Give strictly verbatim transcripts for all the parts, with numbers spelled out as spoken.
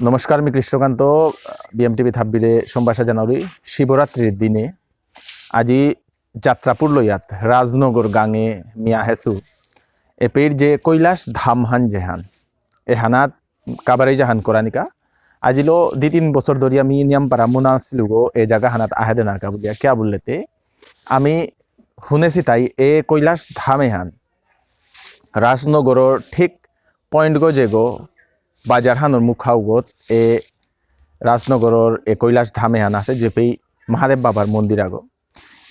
নমস্কার, মি কৃষ্ণকান্ত, বিএমটিভি থাব্বিরে সম্ভাষা জানাউরি। শিবরাত্রির দিনে আজি যাত্রাপুর লয়াত রাজনগর গাঙে মি আহেসু। এপেইর যে কৈলাস ধামহান যেহান, এহানাত কাবারেজ আহান করানিকা। আজিলো দুই তিন বছর ধরিয়া মি নিয়াম পারা মুনা আসিলুগো এ জাগাহানাত আহে দেনারকা বুলিয়া। কিয়া বুললেতে আমি হুনেসি তাই এ কৈলাস ধাম এহান রাজনগরর ঠিক পয়েন্ট গো যেগো বাজার হানর মুখাউগত এ রাজনগরর এ কৈলাস ধাম এহান আছে, যেপেই মহাদেব বাবার মন্দির আগো।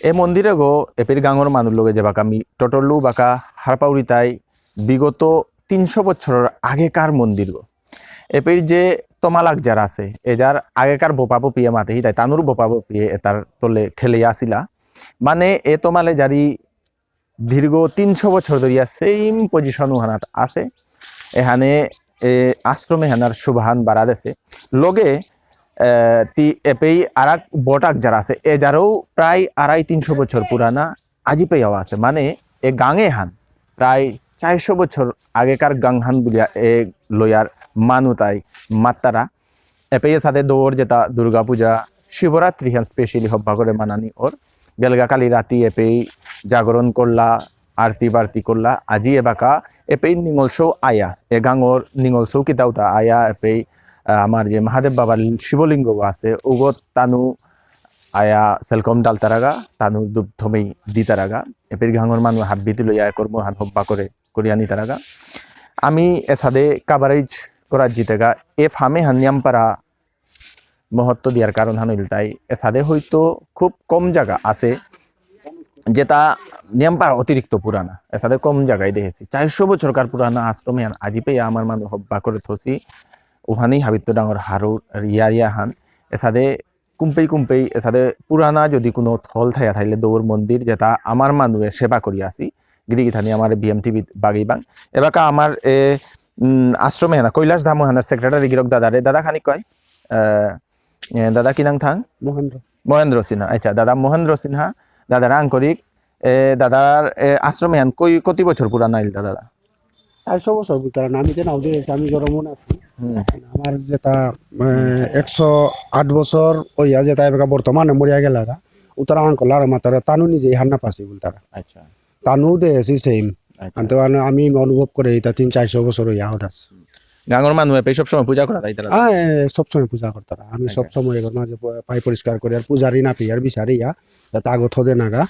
এ মন্দির আগো এপেইর গাঙর মানুর লগে যেবাকা মি টোটলু বাকা হারপাউরি তাই বিগত তিনশো বছরর আগেকার মন্দির গো। এপেইর যে তমালাক যার আছে, এ যার আগেকার বোপা বপিয়ে মাতে হিতাই তানুর বোপা বপিয়ে এতার তলে খেলে আসিলা। মানে এ তমালে যারি দীর্ঘ তিনশো বছর ধরিয়া সেম পজিশন ওহানাত আছে। এহানে এ আশ্রম এহানার শোভাহান বাড়া দেছে। লগে এ, তি এপেই আরাক বটাক যারা আছে, এ যারও প্রায় আড়াই তিনশো বছর পুরানা আজি পেয়াও আছে। মানে এ গাঙে হান প্রায় চারশো বছর আগেকার গাঙহান বুলিয়া এ লয়ার মানু তাই মাত্তারা। এপেই সাথে দৌর যেটা দুর্গা পূজা, শিবরাত্রি হান স্পেশালি হব্বা করে মানানি ওর। গেলগা কালি রাতি এপেই জাগরণ করলা, আরতি বারতি করলা। আজি এবাকা এপেই নিঙলসৌ আয়া, এ গাঙর নিঙলসৌ কিতাউতা আয়া এপেই, আহ, আমার যে মহাদেব বাবার শিবলিঙ্গ আছে, উগত তানু আয়া সেলকম ডালতারাগা, তানু ধূপ থমেই দিতারাগা। এপেইর গাঙর মানু হাব্বিতি লইয়া এ কর্ম হান হব্বা করে করিয়া নিতারাগা। আমি এসাদে কাভারেজ করার জিতেগা, এ ফামে হান নিয়াম পারা মহত্ব দিয়ার কারণ হান ইলতাই, এসাদে হয়তো খুব কম জায়গা আছে, যেটা নিয়াম পারা অতিরিক্ত পুরানা, এসাদে কম জায়গায় দেখেছি। চারশো বছরকার পুরানা আশ্রম এহান আজি পেয়া আমার মানু হব্বা করে থসি, ওখানেই হাবিত্ত ডাঙর হারুর রিয়া রিয়া হান, এসাদে কুম্পেই কুম্পেই এসাদে পুরানা যদি কোনো থল থাইয়া থাইলে দৌর মন্দির, যেটা আমার মানুয়ে সেবা করি আসি, গিরিগিথানি আমার বিএমটিভি বাগেইবাং। এবাকা আমার এ, উম, আশ্রমে হানা, কৈলাস ধাম হানার সেক্রেটারি গিরক দাদারে, দাদা খানিক কয়, আহ, এ, দাদা কি নাং থাং? মহেন্দ্র। মহেন্দ্র সিনহা। আচ্ছা, দাদা মহেন্দ্র সিনহা, দাদার আঙ্করিক, এ, দাদার, এ, আশ্রমে হান কই, কতি বছর পুরানা ইলতা দাদা? চারশো বছর ভিতরে না, আমি তো নাও দিয়েছি, আমি জন্ম মনে আছি। হুম। আমার যেটা, আহ, একশো আট বছর ওইয়া যেটা এবার বর্তমানে মরিয়া গেল, উতারা আঙ্কল আর মাতারা তানু নিজেই হান্না পাসি বলতারা। আচ্ছা। তানু দেহেছি সেম। আচ্ছা। আনতে মানে আমি অনুভব করে এটা তিন চারশো বছর ওইয়া হঠাৎ। গাঙর মানু এপেই সব সময় পূজা করা তাই তারা? হ্যাঁ, এ, সব সময় পূজা করতারা। আমি আচ্ছা। সব সময় এগুলো মাঝে প-, পাই পরিষ্কার করি আর পূজারি না পেয়ে আর বিচারি ইয়া, যাতে আগত হদে নাগা।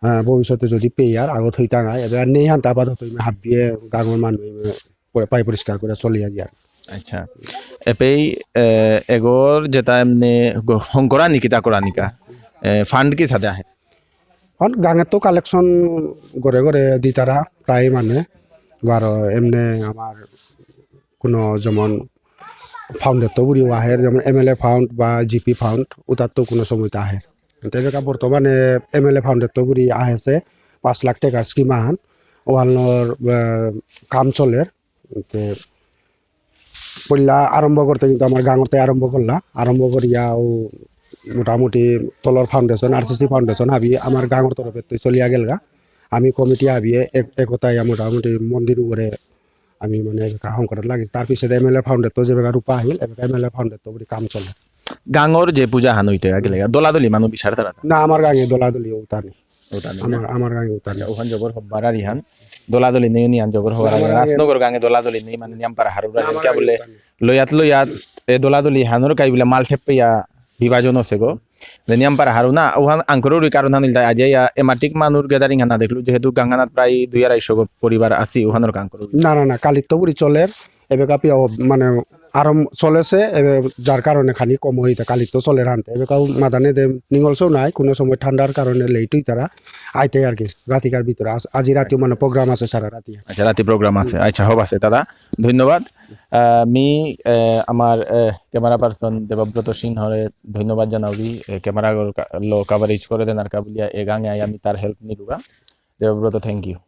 আহ, ভবিষ্যতে যদি পেয়ে আর আগত হইতা না, এবার নেই হান তারপর তো তুমি হাবিয়ে গাঙর মানু, এ, পরে পাই পরিষ্কার করে চলে যাই আর। আচ্ছা। এপেই, এ, এগোর যেটা এমনি গ-, হংকরা নিকিতা করা নিকা, এ, ফান্ড কি সাথে আহে? ফান্ড গাঙে তো কালেকশন করে করে দিতারা প্রায় মানে, বারো এমনি আমার কোনো যেমন ফান্ডের তো বুড়ি আহের, যেমন এমএলএ ফান্ড বা জিপি ফান্ড, ওটার তো কোনো সময় তো আহের। এবাকা বর্তমানে এমএলএ ফান্ডের তো বুড়ি আহেছে পাঁচ লাখ টাকার স্কিম আহান, ওহানোর, আহ, কাম চলের। তে পইলা আরম্ভ করতে কিন্তু আমার গাঙরতে আরম্ভ করলা, আরম্ভ করিয়া ও মোটামুটি তলর ফাউন্ডেশন, আরসিসি ফাউন্ডেশন হাবি আমার গাঙর তরফে তো চলিয়া গেলগা। আমি কমিটি হাবিয়ে এক-, একতায় মোটামুটি মন্দির উপরে আমি মানে এবাকা হং করাত লাগিছি। তার পিছে এমএলএ ফাউন্ডের তো যেবাকা রূপা আহিল, এবাকা এমএলএ ফাউন্ডের তো বুড়ি কাম চলে। গাঙর যে পূজা হান হইতে গেলে দলাদলি মানু বিচার তারা? না, আমার গাঙে দলাদলি ওটা নেই। ওটা নেই না? আমার, আমার গাঙে ওটা নেই। আচ্ছা, ওখান জবর হব্বার আর ইহান দলাদলি নেই, নিয়ান জবর হব্বার না, আর আমার গাঙে রাজনগর গাঙে দলাদলি নেই, মানে নিয়াম পারা হারুরা না, আমার কিয়া গাঙে বলে ওটা নেই। লয়াত লয়াত এ দলাদলি হানোর কাই বলে মাল ঠেপ পেয়া বিভাজন আছে গো। যে নিয়াম পারা হারু না, ওহান আঙ্করুরি কারণ হান ইলতা আজ ইয়া এমাটিক মানুর গ্যাদারিং হানা দেখলু, যেহেতু গাঙহানাত প্রায় দুই আড়াইশো গো পরিবার আছি, ওহানোর কাঙ্করুরি। না, না, না, কালিত্ত বুড়ি চলের, এবাকা পিয়া ও, মানে, আরাম চলেছে, এবে যার কারণে খানি কম হইতে কালিত্ত চলের হানতে। এবাকাও মাদানে দে নিঙলসেও নাই, কোনো সময় ঠান্ডার কারণে লেট হইতারা আইতে আর কি, রাতিকার ভিতরে। আজ, আজি রাতিও মানে প্রোগ্রাম আছে সারা রাতি। আচ্ছা, রাতি প্রোগ্রাম আছে। আচ্ছা, হব আছে দাদা, ধন্যবাদ। আহ, মি, আহ, আমার, আহ, ক্যামেরা পারসন দেবব্রত সিংহরে ধন্যবাদ জানাউরি, এ, ক্যামেরা লো কাভারেজ করে দেনার কা বুলিয়া এ গাঙে আই আমি তার হেল্প নিলুগা। Debabrata, thank you.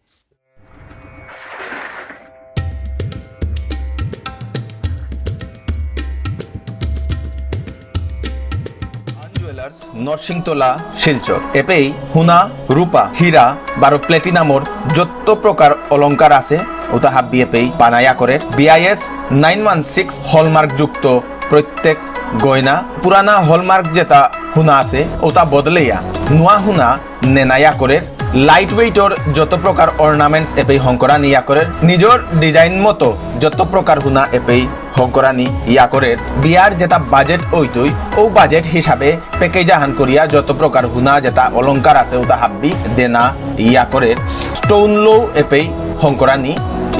Jewellers, Narsingtola, Silchar. এপেই হুনা, রূপা, হীরা, বারো প্লেটিনামর যত প্রকার অলংকার আছে, ওটা হাব্বি এপেই বানায়া করে। BIS nine one six hallmark যুক্ত প্রত্যেক গয়না পুরানা হলমার্ক যেতা হুনা আছে, ওতা বদলেয়া নুয়া হুনা নেনা ইয়া করের। লাইট ওয়েটর যত প্রকার অর্নামেন্টস এপেই হংকরানি ইয়া করের, নিজর ডিজাইন মতো যত প্রকার হুনা এপেই হংকরানি ইয়া করের। বিয়ার যেতা বাজেট ওইতই, ও বাজেট হিসাবে প্যাকেজ আহান করিয়া যত প্রকার হুনা যেতা অলংকার আছে ওতা হাব্বি দেনা ইয়া করের। স্টোন লো এপেই হংকরানি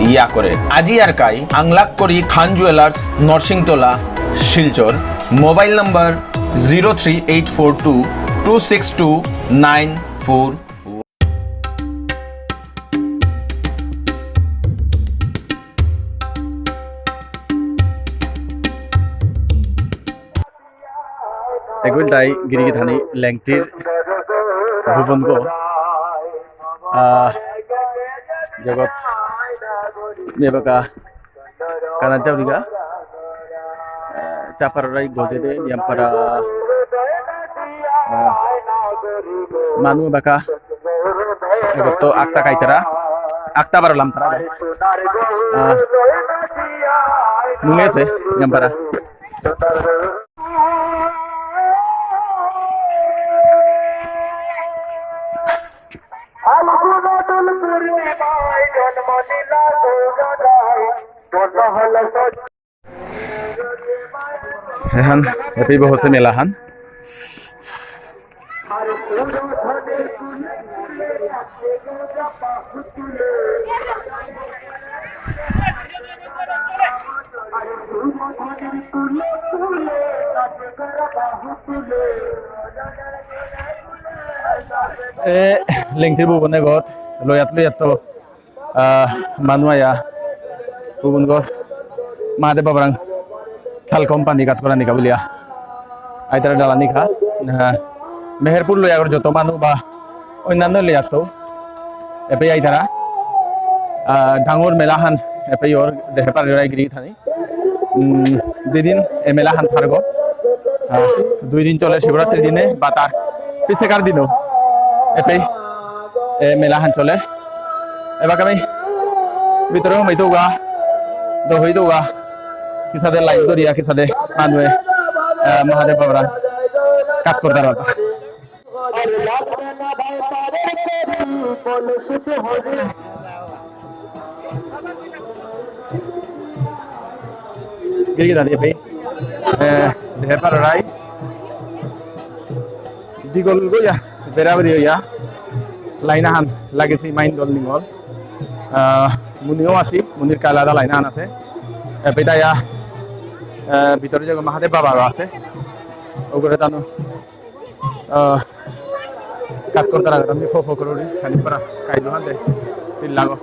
ইয়া করের। আজি আর কাই আংলাক করি Khan jewellers, Narsingtola, Silchar. Mobile number zero three eight four two two six two nine four. এগুল তাই গিরিগিথানি লেংটির ভুবনগো, আহ, জগৎ মেবাকা কানাত যাওরিগা, আহ, চাপারাই গজেদে নিয়ামপারা, আহ, মানু বাকা, এগত আক্তা কাইতারা, আক্তা বারো লামতারা, আহ, নুঙেসে নিয়ামপারা। এহান এপেই বহসে মেলাহান। এ, লেংটির ভুবনগত, লয়াত লয়াত তো, আহ, মানু আয়া, ভুবনগত, মহাদেব বাবারাং, সাল কোম্পানি কাত করানিকা বুলিয়া। আইতারা ডালানিকা, আহ, মেহেরপুর লয়াগর যত মানু বা অন্যান্য লয়াত তো, এপেই আইতারা, আহ, ডাঙর মেলাহান, এপেই অর দেহে পারে রাই গিরি থানি। উম, দুই দিন এ মেলাহান থারগো। আহ, দুই দিন চলে শিবরাত্রির দিনে বা তার পিছেকার দিনও এপেই এ মেলাহান চলে। এবার আমি ভিতরে হমাইতৌগা, দহইতৌগা, কিসাদে লাইন ধরিয়া, কিসাদে মানুয়ে, আহ, মহাদেব বাবারা কাত করতারা। গিরি গিথানি এপেই, এ, দেহে পাররাই। দীঘল গইয়া, বেড়াবেড়ি হইয়া, লাইন আহান লাগেসি মাইন দল নিঙল। আহ, মুনিও আছি, মুনির কালাদা লাইন আহান আছে। এপেই তাইয়া, আহ, ভিতরে যে মহাদেব বাবারও আছে। ওগুলো তানু আহ, কাত করতারা, আমি ফো ফো করুরি, খানি পরা, কাইলো হাতে, তিন লাগো।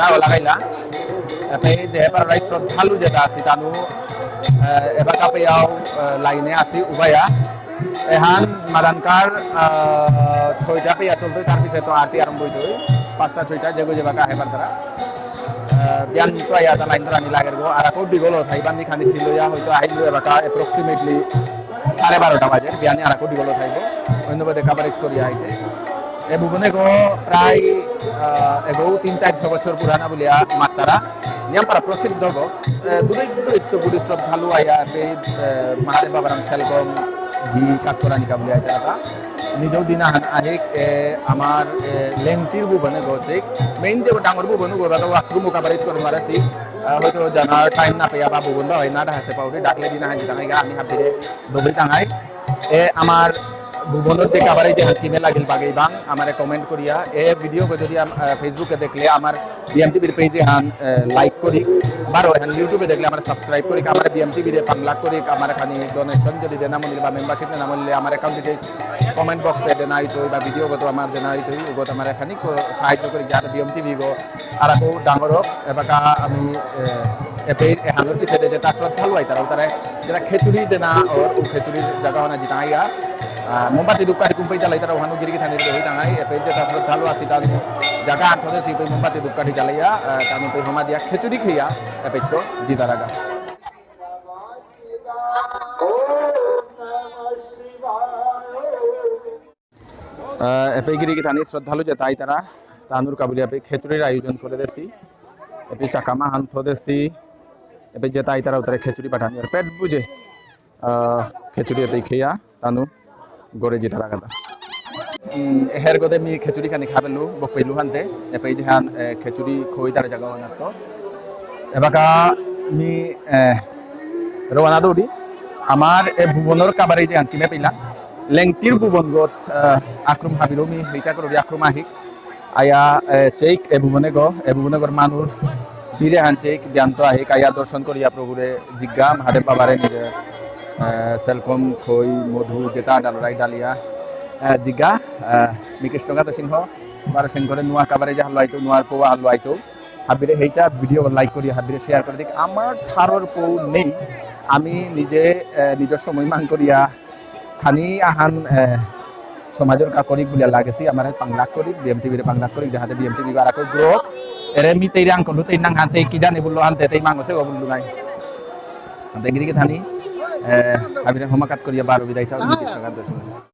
লাগাইলা। এপেই দেহেপার রাই শ্রদ্ধালু যেতা আসি তানু, আহ, এবাকা পেয়াও, আহ, লাইনে আসি উবায়া। এহান মাদানকার, আহ, ছয়টা পেয়া চলতই, তার পিছে তো আরতি আরম্ভ হইতই। পাঁচটা ছয়টা যেগো যেবাকা আহেবার তারা। আহ, বিয়ান তো আয়া তা লাইন ধরানি লাগের গো। আর আকো ডিগল থাইবান নি খানি ছিল ইয়া হয়তো আহিল এবাকা approximately সাড়ে বারোটা বাজে। বিয়ানি আর আকো ডিগল থাইব। অন্য বাদে coverage করি আইতে। এ ভুবনে গো প্রায়, আহ, এগো তিন চারশো বছর পুরানা বুলিয়া মাত্তারা। নিয়াম পারা প্রসিদ্ধ গো। এ, দূরে দূরে তো বুড়ি শ্রদ্ধালু আয়া, এ, এ, মহাদেব বাবার নাম সেলগম, ঘি কাজ করা নিকা বুলিয়া আইতারা তা। নিজেও দিনা হান আহিক, এ, আমার, এ, লেংটির ভুবনে গো চেক। Main যে ডাঙর ভুবন গো, বাদা ওয়াক্রু মোকা বারিজ করে মারা সি। আহ, হয়তো জানার time না পেয়া বা ভুবন বা হয় না, ডাহাসে পাউরি, ডাকলে দিনা হান জিতানাই গা, আমি হাবিরে দবি টাঙাই। এ, আমার ভুবনর যে coverage যে হান কিমে লাগিল বাগেই বাং, আমারে comment করিয়া, এ video গো যদি আম-, আহ, Facebook এ দেখলে আমার B M T V র page এ হান, আহ, like করি, বারো হান YouTube এ দেখলে আমার subscribe করি, আমার B M T V রে পাংলাক করি, আমার খানি donation যদি দেনা মনিল বা membership দেনা মনিলে আমার account details comment box এ দেনা হইতো বা video গো তো আমার দেনা হইতো, গো তো আমার খানি কো-, সাহায্য করি যাতে B M T V গো আর আকো ডাঙর হোক, এবাকা আমি, এ, এপেই এহানর পিছে যে তা শ্রদ্ধালু আইতারা, তারা যেটা খেচুড়ি দেনা ওর, ও খেচুড়ির জায়গা হনা জিতাইয়া, আহ, মোমবাতি ধূপকাঠি কুম্পাই জ্বালাইতারা, ওহানো গিরি গিথানি হই দাঙাই, এপেই যে তা শ্রদ্ধালু আসি, তার জায়গা আনতে হলে সেই মোমবাতি ধূপকাঠি জ্বালাইয়া, আহ, তার মধ্যে হোমা দিয়া খেচুড়ি খেয়া, এপেই তো জিতারাগা। আহ, এপেই গিরি গিথানি শ্রদ্ধালু যেতা আইতারা, তানুর কাবুলি এপেই খেচুড়ির আয়োজন করে দেসি। এপেই চাকামা হান থদেসি। এপেই যেতা আইতারা উতারে খেচুড়ি পাঠানি। আর পেট বুঝে, আহ, খেচুড়ি এপেই খেয়া, তানু গরে জিতারাগাতা। উম, হের গদে মি খেচুড়ি খানি খাবেলু, বক পেলু হানতে। এপেই যেহান, এ, খেচুড়ি খই তার জায়গা বানাতো। এবাকা মি, এ, রওনা দৌড়ি। আমার এ ভুবনর coverage যে আনকিমে পেলা। লেংটির ভুবন গত, আহ, আক্রম হাবিরো মি হেইচা করবি আক্রম আহিক। আয়া, এ, চেক এ ভুবনে গো, এ ভুবনে গর মানুষ ফিরে আন চেক ব্যান্ত আহিক। আয়া দর্শন করিয়া প্রভুরে জিজ্ঞা, মহাদেব বাবারে নিজে, আহ, সেলকম, খই, মধু, যেতা ডালরাই ডালিয়া, আহ, জিজ্ঞা, আহ, মি কৃষ্ণকান্ত সিংহ, বারো সিংহরে নুয়া coverage হালো আইতো, নুয়ার পৌ হালো আইতো। হাবিরে হেইচা video like করি, হাবিরে share করে দিক। আমার ঠারর পৌ নেই, আমি নিজে, এ, নিজর সময় মান করিয়া খানি আহান, এ, সমাজর কা করিক বুলিয়া লাগেছি, আমার পাংলাক করিক, B M T V রে পাংলাক করিক, যাহাতে B M T V আর আকো grow হোক। এরে মি তেই রাং করলু, তেই নাং হান, তেই কি জানি বললো হান, তেই মাংসে ও বললু নাই। হান তেই গিরি গিথানি, এ, হাবিরে হমাকাত করিয়া বারো বিদায় চাও, মি কৃষ্ণকান্ত সিংহ।